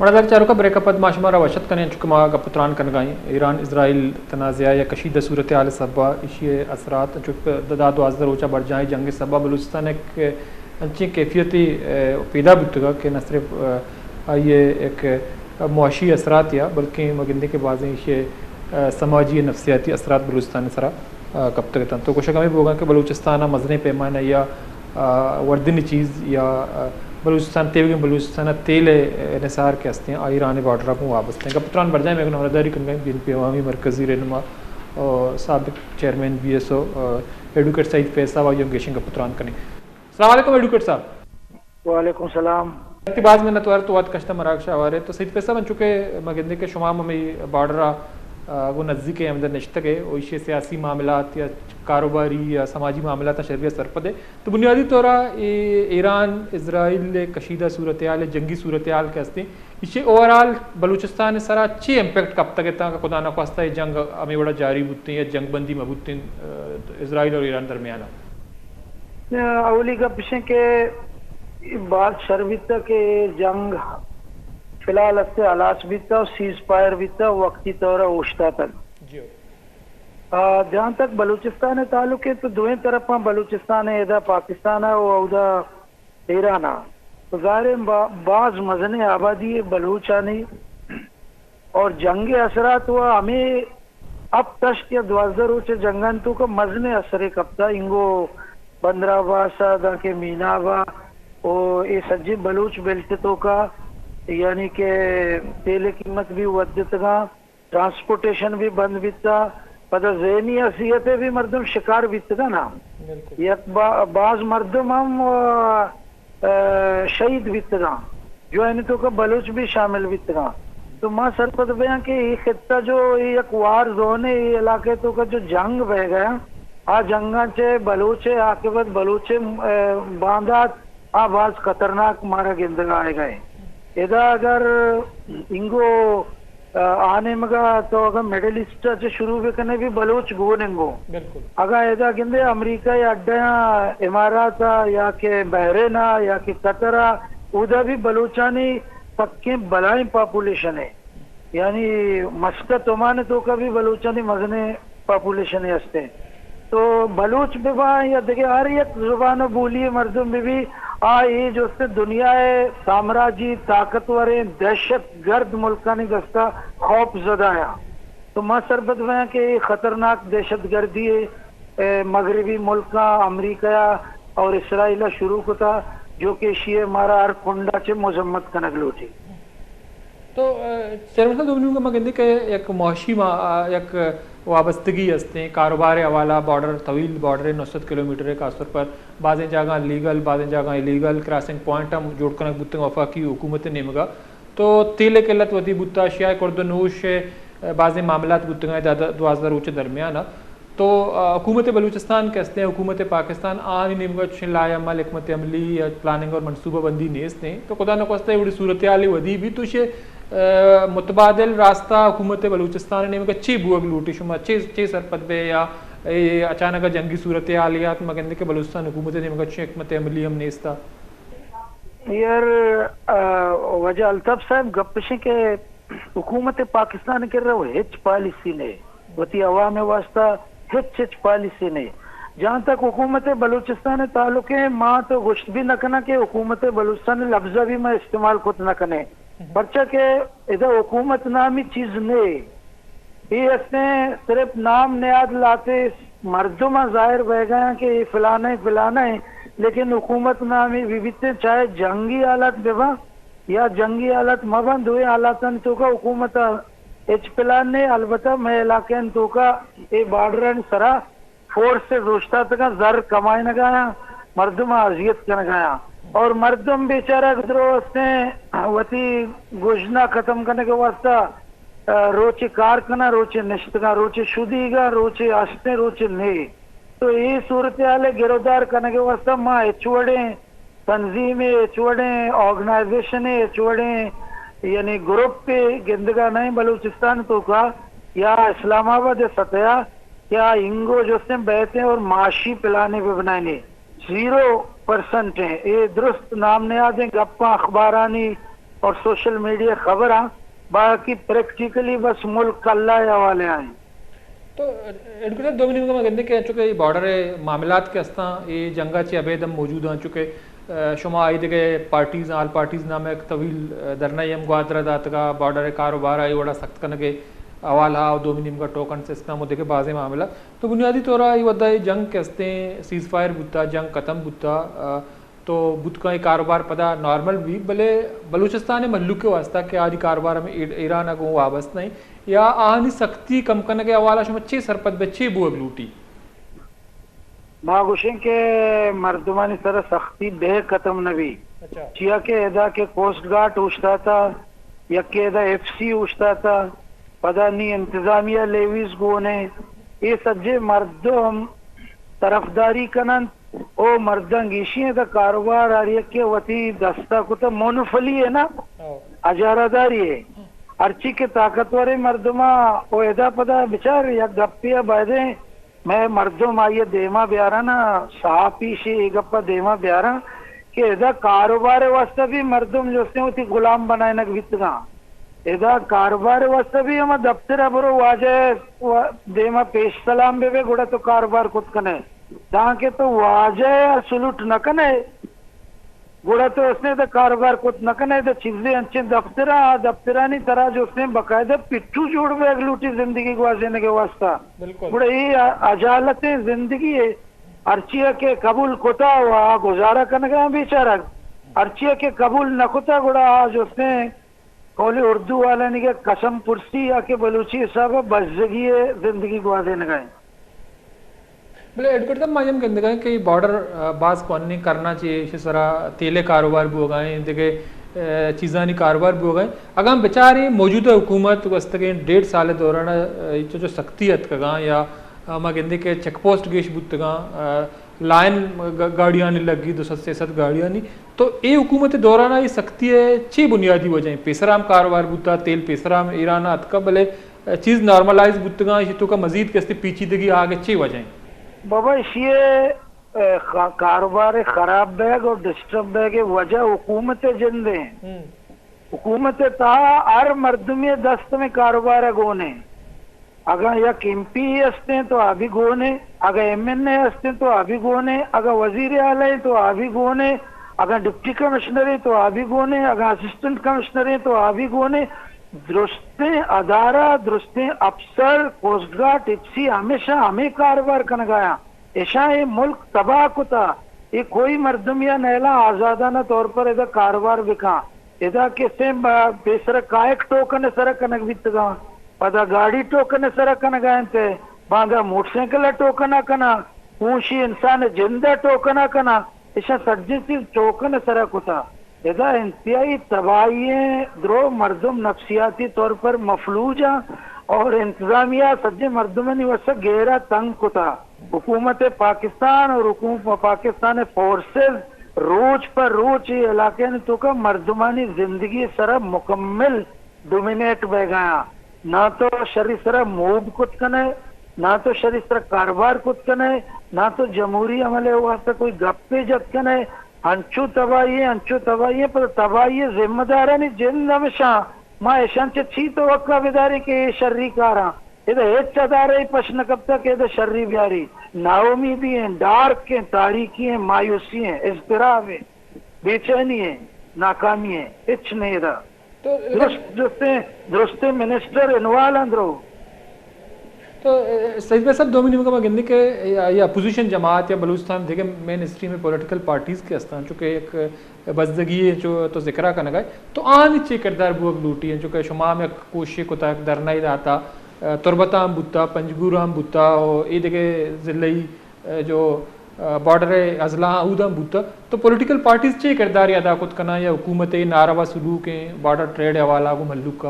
مڑدار چاروکاں، بریک ءَ پد ما شمارا وش اتک کنیں، انچو کہ ما گپ ءُ تران کنگا ایں، ایران اسرائیل تنازعہ یا کشیدہ صورتحال ءِ سبب ءَ ایشی ءِ اثرات، انچو کہ داں دہ دوازدہ روچ ءَ برجاہیں جنگ ءِ سبب ءَ بلوچستان ءَ یک انچیں کیفیتے، ءَ، پیدا بوتگ کہ نہ صرف، ءَ، آئی ءِ یک معاشی اثرات یا بلکیں ما گندیں کہ بازیں ایشی ءِ، ءَ، سماجی ءُ نفسیاتی اثرات بلوچستان ءِ سرا ءَ، کپتگ اتنت۔ تو گوشگ ہمے بوگاں کہ بلوچستان ءَ مزنیں پیمانہ یا، ءَ، وردنی چیز یا، ءَ، بلوچستان تیوگیں بلوچستان ءَ تیل ءِ نثار کہ ہستیں، آ ایران ءِ بارڈر ءَ گوں وابستہ ایں۔ گپ ءُ تران برجاہیں، مئے گوں ہمراہداری کنگ ءَ ایں بی این پی عوامی مرکزی رہنما، ءَ، سابق چیئرمین بی ایس او، ءَ، ایڈوکیٹ سعید فیصل صاحب، آئی ءَ ہم گیشیں گپ ءُ تران کنیں۔ السلام علیکم ایڈوکیٹ صاحب۔ وعلیکم السلام۔ وتی باز منت وار تو وت کشتہ مراگش ءَ ہوار ئے۔ تو سعید فیصل صاحب، انچو کہ ما گندیں کہ شما ہم ہمے بارڈر ءَ، ءَ، گوں نزیک ءَ ہمدا نشتگ ئے، و ایشی ءِ سیاسی معاملات یا کاروباری یا سماجی معاملات ءَ شری ءَ سرپد ئے۔ تو بنیادی طور ءَ اے ایران اسرائیل ءِ کشیدہ صورتحال ءِ جنگی صورتحال کہ ہستیں، ایشی اوورآل بلوچستان ءِ سرا چی امپیکٹ کپتگ اتاں کہ خدا نخواستہ اے جنگ ہمے وڑا جاری بوتیں یا جنگ بندی مہ بوتیں، ءَ، اسرائیل اور ایران درمیان ءَ؟ اولی گپ اش انت کہ باز شر بیتہ کہ جنگ فی الحال است ہلاس بیتہ و سیز فائر بیتہ، وقتی طور ءَ اوشتاتگ۔ جی۔ آ، جہاں تک بلوچستان ءِ تعلق ہے تو دوئیں طرفاں، بلوچستان ءِ ادا پاکستان ءَ و اودا ایران ءَ، تو ظاہر ہے با-، باز مزنیں آبادی ہے بلوچانی اور جنگ ءِ اثرات و ہمے ہپت ہشت یا دوازدہ روچ ءِ جنگانی توکا مزنیں اثرے کپتہ۔ اینگو بندر عباس ءَ دانکہ میناب ءَ و اے سجیں بلوچ بیلٹ ءِ توکا، یعنی کہ تیل ءِ قیمت بھی ودتگاں، ٹرانسپورٹیشن بھی بند بیتہ، پدا ذہنی اذیت ءِ بھی مردم شکار بیتگاں نا۔ بالکل۔ یک با-، باز مردم ہم، آ، ءَ، شہید بیتگاں، جو آیانی توکا بلوچ بھی شامل بیتگاں۔ تو ما سرپد بیاں کہ اے خطہ جو اے یک وار زون ہے، اے علاقہ توکا جو جنگ بہ گیا، آ جنگاں چہ بلوچ ءِ عاقبت، بلوچ ءِ، ءَ، باندات، آ باز خطرناک مارا گندگا آئیگا ہے۔ ادا اگر اینگو آ، آ نیمگا تو اگاں مڈل ایسٹ ءَ چہ شروع بکنے بھی بلوچ گون انگو۔ بالکل۔ اگاں ادا گندے امریکہ ءِ اڈیاں، امارات ءَ یا کہ بحرین ءَ یا کہ قطر ءَ، اودا بھی بلوچانی پکیں بلائیں پاپولیشن ہے۔ یعنی مسقط عمان ءِ توکا بھی بلوچانی مزنیں پاپولیشن ہستے۔ تو بلوچ بہ باں یا دگہ ہر یک زبان و بولی مردم بہ بی، آ اے جست دنیا ءِ سامراجی طاقتوریں دہشت گرد ملکانی دستا خوف زدہ آں۔ تو ما سرپد بیاں کہ اے خطرناک دہشت گردی ءَ، اے، مغربی ملکاں، امریکہ ءَ اور اسرائیل ءَ شروع کتا، جو کہ ایشی ءَ مارا ہر کنڈا چہ مذمت کنگ لوٹی۔ تو، ءَ، چیئرمین صاحب، دومی نیمگ ءَ ما گندیں کہ یک معاشی ما-، ءَ، یک وابستگی ہستیں، کاروبار ءِ حوالہ، بارڈر، طویل بارڈر ہے، نو سد کلومیٹر ہے، خاص طور پر بازیں جاگہاں لیگل، بازیں جاگہاں الیگل کراسنگ پوائنٹ ہم جوڑ کنگ بوتگ وفاقی حکومت ءِ نیمگ ءَ۔ تو تیل ءِ قلت وتی بوتا، اشیاء ءِ خورد و نوش ءِ، ءَ، بازیں معاملات بوتگ ایں دہ، دوازدہ روچ ءِ درمیان ءَ۔ تو، ءَ، حکومت بلوچستان کہ ہستیں، حکومت پاکستان، آنی نیمگا چوشیں لائحہ عمل، حکمت عملی یا پلاننگ اور منصوبہ بندی نیست ایں۔ تو خدا نخواستہ اے وڑیں صورتحالے ودی بھی تو شے، ءَ، متبادل راستہ حکومت بلوچستان نیمگا چے بوگ لوٹی؟ شما چے، چے سرپد بے یا اے اچانک جنگی صورتحالیات ما گندے کہ بلوچستان حکومت نیمگا چوشیں حکمت عملی ہم نیستا؟ یار، ءَ، واجہ الطاف صاحب، گپ اش انت کہ حکومت پاکستان ءِ کرا ہچ پالیسی نے، وتی عوام ءِ واسطہ ہچ ہچ پالیسی نے۔ جہاں تک حکومت بلوچستان ءِ تعلق ہے، ما تو گوشت بھی نہ کناں کہ حکومت بلوچستان ءِ لفظ بھی ما استعمال کت نہ کنیں۔ پرچا کہ ادا حکومت نامی چیز نے۔ اے ہستیں صرف نام نہاد لاتے مردماں ظاہر بہ گیاں کہ اے فلانا ہے، فلانا ہے، لیکن حکومت نامی بہ بیتیں، چاہے جنگی حالت بہ باں یا جنگی حالت مہ باں، دوئیں حالاتانی توکا حکومت ءَ ہچ پلان نے۔ البتہ مئے علاقہانی توکا اے بارڈرانی سرا فورسز اوشتاتگاں، زر کمائینگایاں، مردماں اذیت کنگایاں اور مردم بیچارہ درو ہستیں وتی گژنا ختم کنگ ءِ واسطہ، ءَ، روچے کار کناں، روچے نشتگاں، روچے شدیگاں، روچے ہستیں، روچے نے۔ تو اے صورتحال ءِ گرودار کنگ ءِ واسطہ ما ہچ وڑیں تنظیمے، ہچ وڑیں آرگنائزیشنے، ہچ وڑیں یعنی گروپے گندگا نہ ایں بلوچستان توکا یا اسلام آباد ءِ سطح ءَ کہ آ اینگو جستیں بیتیں اور معاشی پلانے بہ بنائینیں۔ زیرو پرسنٹ ایں۔ اے درست نام نہادیں گپاں، اخبارانی اور سوشل میڈیا خبراں، باقی پریکٹیکلی بس ملک اللہ ءِ حوالے آئیں۔ تو ایڈوکیٹ صاحب، دومی نیمگا ما گندیں کہ چونکہ یہ بارڈر معاملات کے ہستاں، یہ جنگا چہ ابید ہم موجود ہیں، چونکہ، آ، شما آئی دگہ پارٹیز، آل پارٹیز نام ایک طویل، آ، دھرنا ہم گوادر داتگا، بارڈر کاروبار آئی وڑا سخت کنگے حوالہ اور دومی نیمگا ٹوکن سسٹم اور دگہ بازیں معاملہ۔ تو بنیادی طور آئی ودا یہ جنگ کے ہستیں، سیز فائر بوتا، جنگ ختم بوتا، آ، تو بوت کن اے کاروبار پدا نارمل بی، بلے بلوچستان ءِ مھلوک ءِ واستہ کہ آدی کاروبار ہمے ایڈ-، ایران ءَ گوں وابستہ ایں یا آہانی سختی کم کنگ ءِ حوالہ شما چے سرپد بہ چے بوگ لوٹی؟ ما گوشیں کہ مردمانی سر سختی بہ ختم نہ بی۔ اچھا۔ چیا کہ ادا کہ کوسٹ گارڈ اوشتاتا، یکے ادا ایف سی اوشتاتا، پدا نی انتظامیہ لیویز گون ایں، اے سجے مردم طرفداری کننت او مردم گیشی ایں، ادا کاروبار ہر یکے وتی دستا کتا، مونوفلی ہے نا، او۔ اجارہ داری ہے۔ ہرچی کہ طاقتوریں مردما او ادا پدا بچار یک گپے ءَ بایدیں مئے مردم آئی ءَ دیما بیارن ءَ، صحافی شی اے گپ ءَ دیما بیارن کہ ادا کاروبار ءِ واستہ بھی مردم جستیں وتی غلام بنائینگ بیتگاں۔ ادا کاروبار ءِ واستہ بھی ہما دفتر ءَ برو، واجہ ءِ و-، دیما پیش سلام بہ بے، گڑا تو کاروبار کت کنے۔ دانکہ تو واجہ ءَ سلوٹ نہ کنے، گڑا تو اس نے تو کاروبار کت نہ کنے، تو چیزیں انچیں دفتر ءَ، آ دفترانی ترا جو اس نے باقاعدہ پٹو جوڑ بیگ لوٹی زندگی گوازینگ ءِ واستہ۔ بالکل۔ گڑا اے ا-، اجالتیں زندگی ہے۔ ہرچی ءَ کہ قبول کتا و آ گزارہ کنگا بیچارگ، ہرچی ءَ کہ قبول نہ کتا گڑا آ جو اس نے قول اردو والانی کہ قسم پرسی یا کہ بلوچی حساب ءَ بزگی ءِ زندگی گوازینگا ایں۔ بلے ایڈوکیٹ صاحب، ما ہم گندگا ایں کہ بارڈر، آ، باز کوہنیں کرنا چہ ایشی سرا تیل ءِ کاروبار بوگا ایں، دگہ، آ، چیزانی کاروبار بوگا ایں۔ اگاں بچاریں موجودہ حکومت گوستگیں ڈیڑھ سال ءِ دوران ءَ، آ، چو، چو سختی اتکگاں یا، آ، ما گندیں کہ چیک پوسٹ گیش بوتگاں، آ، لائن گ-، گاڑیانی لگی، دو سد سے سد گاڑیانی۔ تو اے حکومت ءِ دوران ءَ اے سختی ءِ چی بنیادی وجہ ایں؟ پیسرا ہم کاروبار بوتا، تیل پیسرا ہم ایران ءَ اتکا، بلے چیز نارملائز بوتگاں، ایشی توکا مزید کستے پیچیدگی آگ ءِ چی وجہ ایں؟ بابا، ایشی ءِ، اے، خ-، کاروبار ءِ خراب بیگ اور ڈسٹرب بیگ ءِ وجہ حکومت ءِ جند ایں۔ ہم۔ حکومت ءِ تہا ہر مردمے دست میں کاروبار ءَ گون ایں۔ اگاں یک ایم پی اے ہستیں تو آ بھی گون ایں، اگاں ایم این اے ہستیں تو آ بھی گون ایں، اگاں وزیر اعلیٰ ایں تو آ بھی گون ایں، اگاں ڈپٹی کمشنر ایں تو آ بھی گون ایں، اگاں اسسٹنٹ کمشنر ایں تو آ بھی گون ایں۔ درستیں ادارہ، درستیں افسر، کوسٹ گارڈ، ایف سی ہمیشہ ہمے کاروبار کنگایاں۔ اشاں اے ملک تباہ کتا۔ اے کوئی مردم یا نیلا آزادانہ طور پر ادا کاروبار بکاں۔ ادا کسے ب-، پیسر کائک ٹوکن سر کنگ بیتگاں۔ پدا گاڑی ٹوکن سر کنگا انت۔ باندا موٹر سائیکل ٹوکن کناں۔ پونشی انسان جند ٹوکن کناں۔ اشاں سجیں چیز ٹوکن سر کتا۔ ادا انتہائی تباہی ایں، درو مردم نفسیاتی طور پر مفلوج ایں اور انتظامیہ سجیں مردمانی واسطہ گہرا تنگ کتا۔ حکومت پاکستان اور حکومت پاکستان فورسز روچ پر روچ اے علاقے نے توکا مردمانی زندگی سرا مکمل ڈومینیٹ بہ گیا۔ نہ تو شری سرا موب کت کنے، نہ تو شری سرا کاروبار کت کنے، نہ تو جمہوری عمل واسطہ کوئی گپے جت کنے۔ انچو تباہی ایں، انچو تباہی ایں، پر تباہی ذمہ دارانی جند ہمیشاں۔ ما اشاں چہ چی توقع بداریں کہ اے شری کاراں؟ ادا ہچ ادارہ پش نہ کپتا کہ ادا شری بیاری۔ ناامیدی ایں، ڈارک ایں، تاریکی ایں، مایوسی ایں، اضطراب ایں، بے چینی ایں، ناکامی ایں، ہچ نہیں ادا۔ تو درست، درستیں، درستیں منسٹر انوالو اندرو۔ تو، اے، سعید بھائی صاحب، دومی نیمگا ما گندیں کہ یا، یا اپوزیشن جماعت یا بلوچستان دگہ مین اسٹریم پولیٹیکل پارٹیز کہ ہستاں، چونکہ یک بزدگی ایں چو تو ذکرہ کنگا ئے، تو آنی چے کردار بوگ لوٹی ایں؟ چونکہ شما ہم یک کوششے کتا، یک دھرنائی داتا، اے، تربت ہم بوتا، پنجگور ہم بوتا، و اے دگہ ضلعی، اے، جو، اے، بارڈر اضلاع اودا ہم بوتا، تو پولیٹیکل پارٹیز چے کردارے ادا کت کناں یا حکومت اے ناروا سلوک ایں بارڈر ٹریڈ حوالہ گوں مھلوک ءَ؟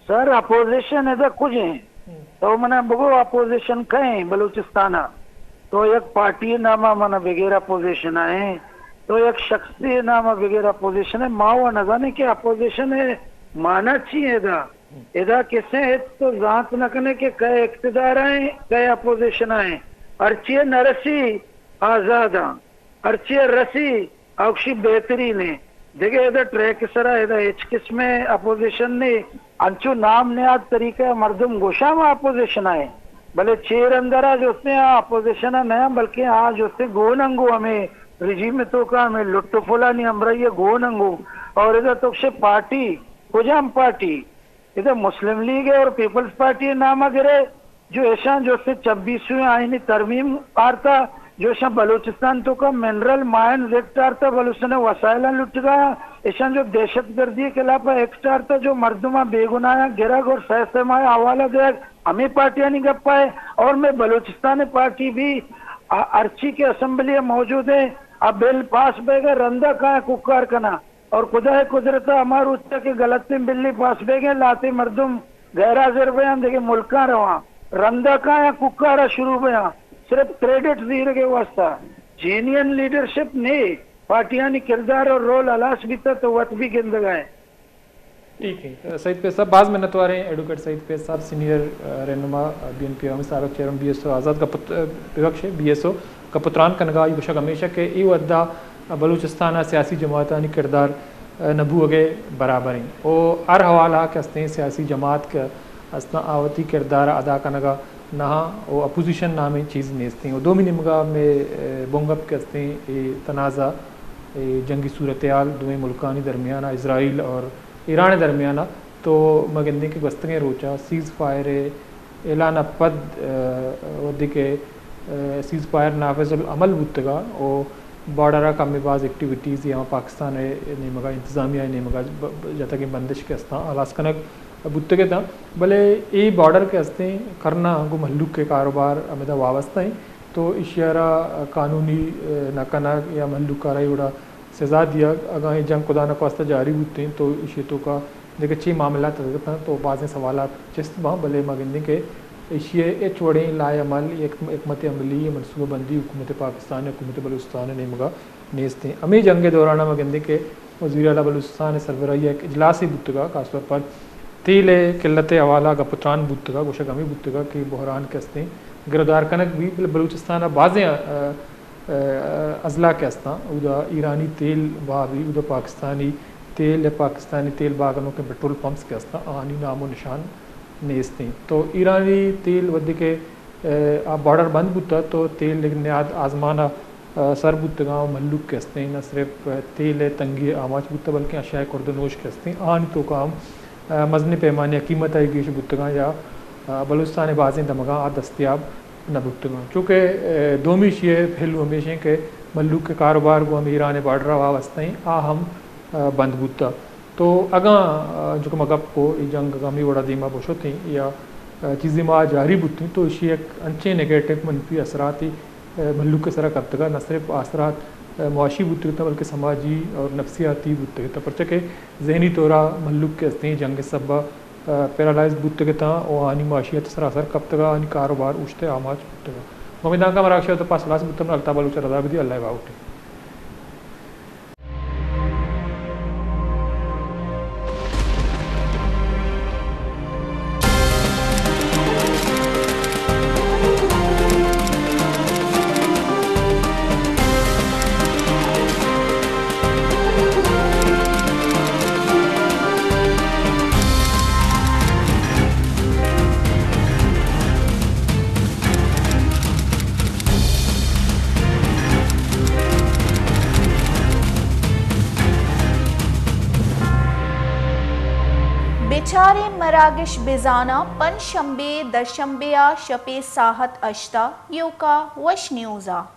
سر، اپوزیشن ادا کج ایں؟ تو منا بگو، اپوزیشن کئے ایں بلوچستان ءَ؟ تو یک پارٹی نام ءَ منا بغیر اپوزیشن ءَ ایں، تو یک شخصی نام ءَ بغیر اپوزیشن ءَ، ما و نزانیں کہ اپوزیشن ءِ معنی چی ایں ادا۔ ادا کسے ہچ تو زانت نہ کنے کہ کئے اقتدار ءَ ایں، کئے اپوزیشن ءَ ایں۔ ہرچی نہ رسی آزاد آں۔ ہرچی رسی، آ گوشی بہترین ایں۔ دگہ ادا ٹریک سرا ادا ہچ قسم اپوزیشن نے، انچو نام نیاد طریقہ مردم گوشاں ما اپوزیشن آئے، بلے چیر اندرا جو سے آ اپوزیشن نہ، بلکہ آ جو سے گون انگو ہمیں رجیم توکا ہمیں لٹ و پلانی ہمراہی گون انگو۔ اور ادا تو سے پارٹی، کجام پارٹی؟ ادا مسلم لیگ ہے اور پیپلز پارٹی نام گرے، جو ایشاں جو سے چھبیسویں آئینی ترمیم آرتا، جو ایشاں بلوچستان توکا منرل مائنز ایکٹ آرتا، بلوچستان وسائلاں لٹگا، ایشاں جو دہشت گردی کے خلاف ایکٹ آرتا، جو مردماں بے گناہاں گرگ اور سہ سہ ماہ حوالہ دیگ، ہمیں پارٹیانی گپا ہے۔ اور میں بلوچستان پارٹی بھی ا-، ہرچی کے اسمبلی موجود ہیں، اب بل پاس بے گا، رندا کہاں کوکار کنا۔ اور خدا قدرت ہما روچا کہ غلطیں بلے پاس بیگیں، لاتیں مردم غیر حاضر بیاں، دگہ ملکاں رواں، رندا کایاں کوکارا شروع بیاں، صرف کریڈٹ زیرگے واسطہ۔ جینین لیڈرشپ نے، پارٹیانی کردار اور رول ہلاس بیتا تو وت بھی گندگا ہے۔ ٹھیک ہے، سعید پیس صاحب، باز منتوار ہیں ایڈوکیٹ سعید پیس صاحب، سینئر، آ، رہنما، آ، بی این پی عوامی سابق چیئرمین بی ایس او آزاد گپ، آ، ببخش بی ایس او گپ و تران کنگا۔ آئی گوشگ ہمیشہ کہ اے وھدا بلوچستان ء سیاسی جماعتانی کردار، آ، نہ بوگ ء برابر انت و ہر حوالہ کہ استیں سیاسی جماعت کہ استاں آ وتی کردار ء ادا کنگا نہ و اپوزیشن نامیں چیز نیستیں۔ و دومی نیمگا مئے، آ، بنگپ کہ استیں اے تنازع، اے جنگی صورتحال دوئیں ملکانی درمیان ء، اسرائیل اور ایران ء درمیان ء، تو ما گندیں کہ گوستگیں روچ ء سیز فائر ء اعلان ء پد، آ، وھدے کہ، آ، سیز فائر نافذ العمل بوتگ ء و بارڈر ء کمے باز ایکٹیویٹیز یا پاکستان ء نیمگ ء انتظامیہ ء نیمگ ء ب-، ب-، جتگیں بندش کہ استاں ہلاس کنگ بوتگ اتاں، بلے اے بارڈر کہ استیں کرنا گوں مھلوک ء کاروبار ہمدا وابستہ انت، تو ایشی ء را قانونی، آ، نہ کنگ یا مھلوک ء را اے وڑا سزا دیگ، اگاں اے جنگ خدا نخواستہ جاری بوتیں تو ایشی ء توکا دگہ چے معاملات اتکگ اتاں تو بازیں سوالات چست باں، بلے ما گندیں کہ ایشی ء ہچ وڑیں لائحہ عمل، یک-، حکمت عملی، منصوبہ بندی حکومت پاکستان ء حکومت بلوچستان ء نیمگا نیست انت۔ ہمے جنگ ء دوران ء ما گندیں کہ وزیر اعلی بلوچستان ء سربراہی ء یک اجلاسے بوتگ ء خاص طور پر تیل ء قلت ء حوالہ ء گپ و تران بوتگ ء گوشگ ہمے بوتگ ء کہ بحران کہ استیں گرودار کنگ بیت، بلے بلوچستان ء بازیں، آ، آ، اضلاع کہ استاں، اودا ایرانی تیل بہا بی، اودا پاکستانی تیل یا پاکستانی تیل بہا کنوکیں پٹرول پمپس کہ استاں، آہانی نام و نشان نیست انت۔ تو ایرانی تیل وھدے کہ، آ، آ بارڈر بند بوتا تو تیل یک نیاد آزمان ء، آ، سر بوتگاں و مھلوک کہ استیں نہ صرف تیل ء تنگی ء آماچ بوتا بلکیں اشیاء کرد و نوش کہ استیں آہانی توکا ہم، آ، مزنیں پیمانے ء قیمت ء گیش بوتگاں یا، آ، بلوچستان ء بازیں دمگاں آ دستیاب نہ بوتگاں۔ چونکہ، آ، دومی ایشی ء پہلو ہمیش انت کہ مھلوک ء کاروبار گوں ہمے ایران ء بارڈر ء وابستہ انت، آ ہم، آ، بند بوتگ۔ تو اگاں، آ، چونکہ ما گپ کو اے جنگ اگاں ہمے وڑا دیما بشتیں یا، آ، چیزے ما جاری بوتیں تو ایشی یک انچیں نیگیٹو منفی اثراتے، آ، مھلوک ء سرا کپتگ ء نہ صرف آثرات، آ، معاشی بوتگ اتاں بلکہ سماجی اور نفسیاتی بوتگ اتاں، پرچہ کہ ذہنی طورا مھلوک کہ استیں جنگ ء سبب ء، آ، پیرالائز بوتگ اتاں و آہانی معاشیت سراسر کپتگ ء آہانی کاروبار اوشت ء آماچ بوتگ ء۔ ما امیداں کہ مراگش ء تو پاس ہلاس بوتگ، اللہ تعالی بلوچ ء رضا بدی، اللہ ء باہوٹ انت۔ بچاریں مراگش بزاناں پنچ شنبے، دشنبے ء شپے ساہت ہشت ء ایوکا وش نیوز ء۔